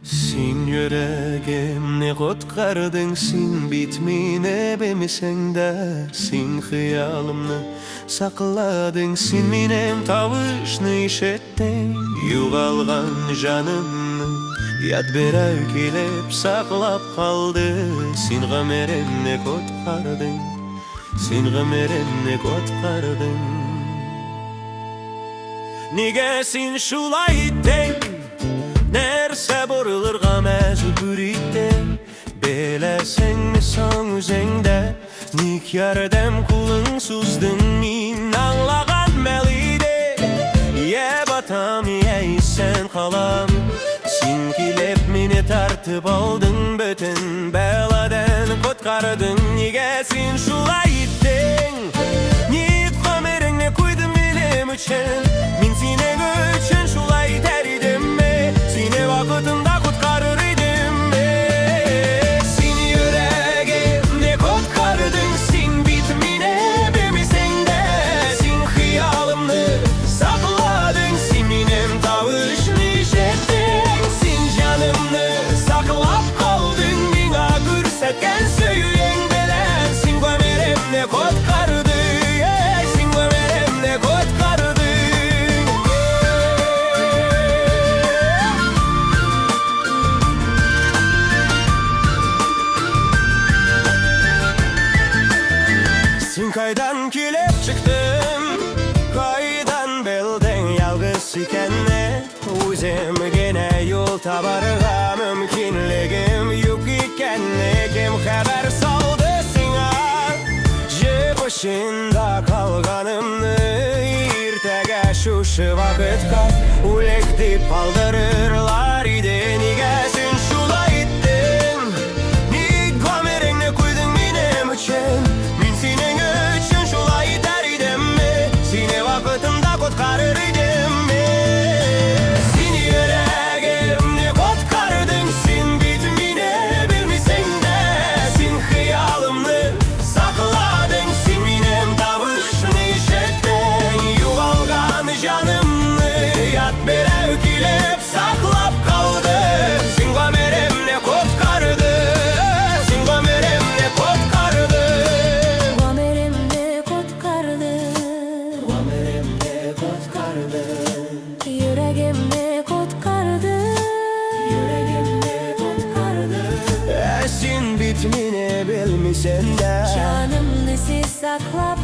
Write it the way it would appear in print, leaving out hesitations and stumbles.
Син йөрәгемне коткардың, син бит мине белмисең дә. Син хыялымны сакладың, син минем тавышны ишеттең. Югалган җанымны ят берәү килеп саклап калды. Син гомеремне коткардың, син гомеремне коткардың. Нигә син шулай иттең? Нәрсә борылырга мәҗбүр итте? Беләсеңме соң үзең дә? Ник ярдәм кулың суздың? Мин аңлаган мәл иде. Я батам, я исән калам. Син килеп мине тартып алдың, бөтен бәладән коткардың. Нигә син шулай иттең? Ник гомереңне куйдың минем өчен? Мин синең өчен шулай итәр идемме? Сине вакытында коткарыр идемме? Син йөрәгемне коткардың, син бит мине белмисең дә. Син хыялымны сакладың, син минем тавышны ишеттең. Син җанымны саклап калдың, миңа күрсәткән сөюең белән. Син гомеремне коткардың, эй, син гомеремне коткардың. Син кайдан килеп чыктың? Кайдан белдең ялгыз икәнне? Үзем генә юл табарга мөмкинлегем юк икәнне кем хәбәр салды сиңа? Җеп очында калганымны иртәгә шушы вакытка үлек дип калдырырлар иде. Нигә син шулай иттең? Ник гомереңне куйдың минем өчен? Мин синең өчен шулай итәр идемме? Сине вакытында коткарыр идемме? Син йөрәгемне коткардың, син бит мине белмисең дә. Син хыялымны сакладың, син минем тавышны ишеттең. Югалган җанымны ят берәү килеп саклап калды. Син гомеремне коткардың, син гомеремне коткардың. Гомеремне коткардың. Гомеремне коткардың. Йөрәгемне коткардың. Йөрәгемне коткардың. Ә син бит мине белмисең дә. Җанымны син саклап